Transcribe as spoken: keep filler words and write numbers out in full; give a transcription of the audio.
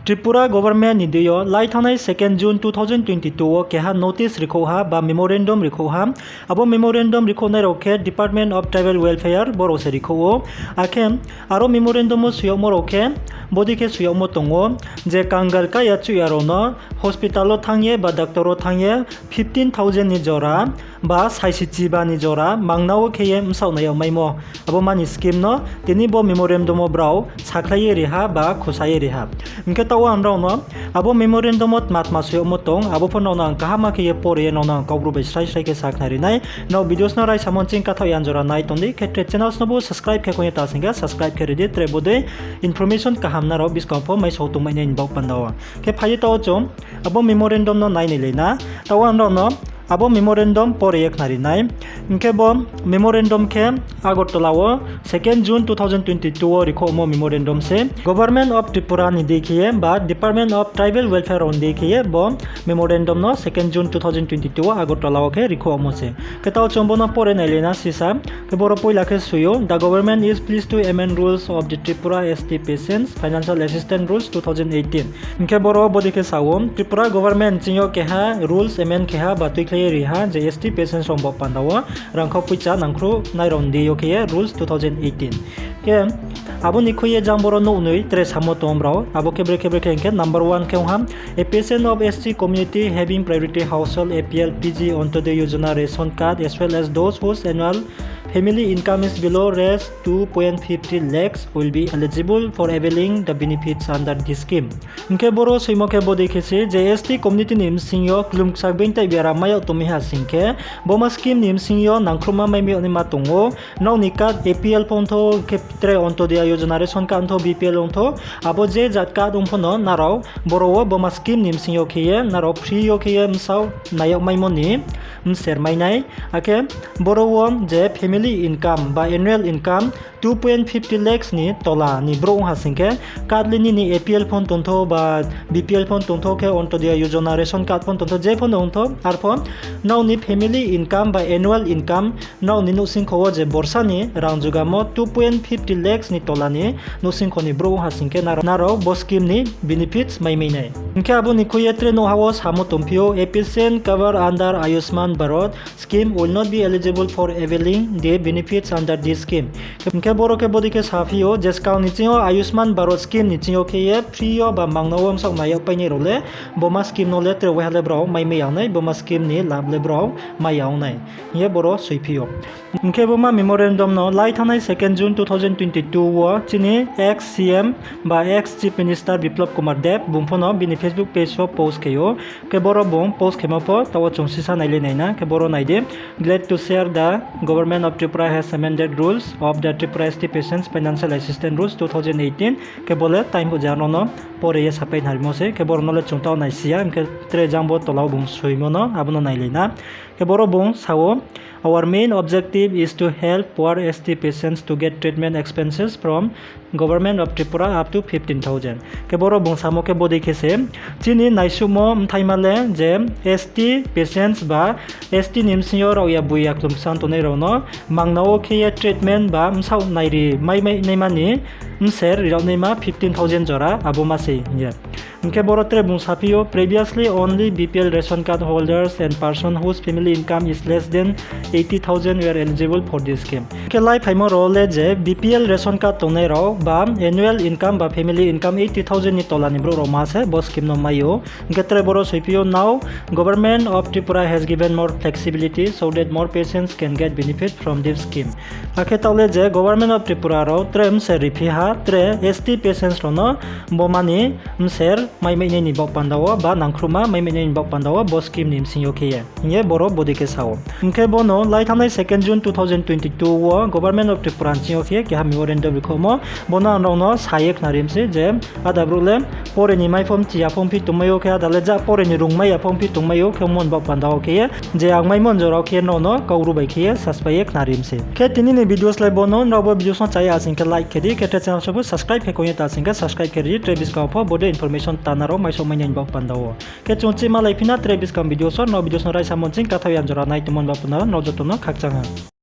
Tripura government ni deing yo lai thanngnai second June two thousand twenty two wo keha notice rikhouh ha ba memorandum rikhouh ha. Abo memorandum rikhouhnai rao khe Department of Tribal Welfare boro se rikhouh ou. Akhe aro memorandum wo soi yagmo rao khe bodei khe soi yagmo tong ou, je kangal kaya chuh ya rao no hospital wo thanng ye ba doctor wo thanng ye fifteen thousand ni jora ba saisi chiba ni jora mangna wo khe ye bsaoh nai yag maimo, abo mani scheme no tini bo memorandum wo brao sakhlai ye ri ha ba khusa ye ri ha. Hing khe taoh wo ang nrao no abo memorandum wo tma tma soi yagmo tong, abo pho nrao no ang kaham khe ye pore ye nrao no ang Kaubru bai srai srai khe sakhnari nai. Nrao videos no raisamo nching kathaoh ya jora nai tong di, khe tre channels no bo subscribe khe kong ye ta sing khe subscribe khe ri di, tre bodei information kaham nrao buskang pho maisao tongmai nai ni baoh panda wo. Khe phai ye taoh wo chung abo memorandum no nai nailai na. Taoh wo ang nrao no abo memorandum pore ye khnari nai. Hing khe bo memorandum khe Agartala wo second June two thousand twenty two wo rikhouhmo memorandum se Government of Tripura ni deing khe ye ba Department of Tribal Welfare rao ni deing khe ye bo memorandum no second June two thousand twenty two wo Agartala wo khe rikhouhmo se. Khe taoh chung bo no pore nailai na sisa. Khe boro poila khe soi ou, The government is pleased to amend rules of the Tripura S T Pensions Financial Assistance Rules two thousand eighteen. Hing khe boro bodei khe sa ou, Tripura government ching yo keha rules amend khe ha ba tuikhlai ye ri ha je S T pensions rao baoh panda wo rangkhau poicha nangkhruh nai rao ni deing yo khe ye rules two thousand eighteen. Khe abo ni khui ye jang boro nouhnoi tre samo tong brao, abo khe brekhe brekhe hing khe number one khe ong ha, A patient of S T community having priority household A P L, P G, Antyodaya Yojana ration card as well as those whose annual family income is below rupees two point five three lakhs will be eligible for availing the benefits under this scheme. Hing khe boro soimo khe bodei khe se je S T community ni bsing yo klumksa being tai biaram mai yag tongmi ha sing khe, bo ma scheme ni bsing yo nangkhruhma maimai yag naima tong ou. Nrao ni card A P L pho ongthou, khe tre Antyodaya Yojana ration card ongthou, B P L ongthou, abo je jat card ong pho no nrao boro wo bo ma scheme ni bsing yo khe ye nrao free yo khe ye bsaoh nai yag maimo ni bser mai nai. Akhe boro wo je family income ba annual income two point five lakhs ni tola ni brouh ong ha sing khe, card le nini A P L pho tongthou ba B P L pho tongthou, khe Antyodaya Yojana ration card pho tongthou, je pho no ongthou, arpho nrao ni family income ba annual income, nrao ni nouhsingkho wo je borsa ni rang jugamo two point five lakhs ni tola ni nouhsingkho ni brouh ong ha sing khe, nrao bo scheme ni benefits maimai nai. Hing khe abo ni khui ye tre nouhha wo samo tongphi ou, A patient covered under Ayushman Bharat scheme will not be eligible for availing the benefits under this scheme. Hing khe boro khe bodei khe saphi ou, je skang ni ching yo Ayushman Bharat scheme ni ching yo khe ye free yo ba mangna wo bsaoh nai yag painai rao le, bo ma scheme no le tre waiha le brao maimai yag nai, bo ma scheme ni lab le brao mai yag nai hing ye boro soiphi ou. Hing khe bo ma memorandum no lai thanngnai second June two thousand twenty two wo chini ex C M ba ex Chief Minister Biplab Kumar Deb bung pho no bini Facebook page wo post khe ou. Khe boro bung post khemo pho taoh wo chung sisa nai le nai na, khe boro nai di, Glad to share the Government of Tripura has amended rules of the Tripura S T Pensions Financial Assistance Rules two thousand eighteen. Khe bo le time bo je ang no pore ye sapai khnarimo se, khe boro no le chung taoh nai si ya, hing khe tre jang bo tola wo bung soimo no abo no nai le na. Khe boro bung sa ou, Our main objective is to help poor S T patients to get treatment expenses from Government of Tripura up to fifteen thousand. Khe boro bung samo khe bodei khe se, chini naisuhmo bthaima le je S T patients ba S T ni bsing yo rao ya boi ya klumksa tongnai rao no mangna wo khe ye treatment ba bsaoh nairi maimai naima ni bser ri yag naima fifteen thousand jora abo ma se hing ye. Hing khe boro tre bung saphi ou, Previously only B P L ration card holders and person whose family income is less than eighty thousand were eligible for this scheme. Khe lai phaimo rao le je B P L ration card tongnai rao ba annual income ba family income eighty thousand ni tola ni brouh rao ma se bo scheme no mai ou. Hing khe tre boro soiphi ou, Now Government of Tripura has given more flexibility so that more patients can get benefit from this scheme. Akhe taoh le je Government of Tripura rao tre bser riphi ha, tre S T patients rao no bo ma ni bser maimai nai ni baoh panda wo ba nangkhruhma maimai nai ni baoh panda wo bo scheme ni bsing yo khe ye hing ye boro bodei khe sa ou. Hing khe bo no lai thanngnai second June two thousand twenty two wo Government of Tripura ni bsing yo khe ye keha memorandum rikhouhmo, bo no ang nrao no sa ye khnari mi se je áda brouh le pore ni mai pho mchi ya pho ongphi tongmai ou, khe áda le ja pore ni rungmai ya pho ongphi tongmai ou, khe omo ni baoh panda wo khe ye je ang maimo ni jora wo khe ye nrao no Kaubru bai khe ye saspai ye khnari mi se. Khe tini ni videos le bo no, nrao bo videos no cha ya sing khe like khe di, khe tre channel so pho subscribe khe kong ye ta sing khe subscribe khe ri di, tre buskang pho bodei information tana rao maisouh mai nai ni baoh panda wo. Khe chung chih malai phi na tre buskang videos wo, nrao videos no raisamo nching kathaoh ya jora nai tongmo ni baoh panda wo nrao joto no khakchang ha.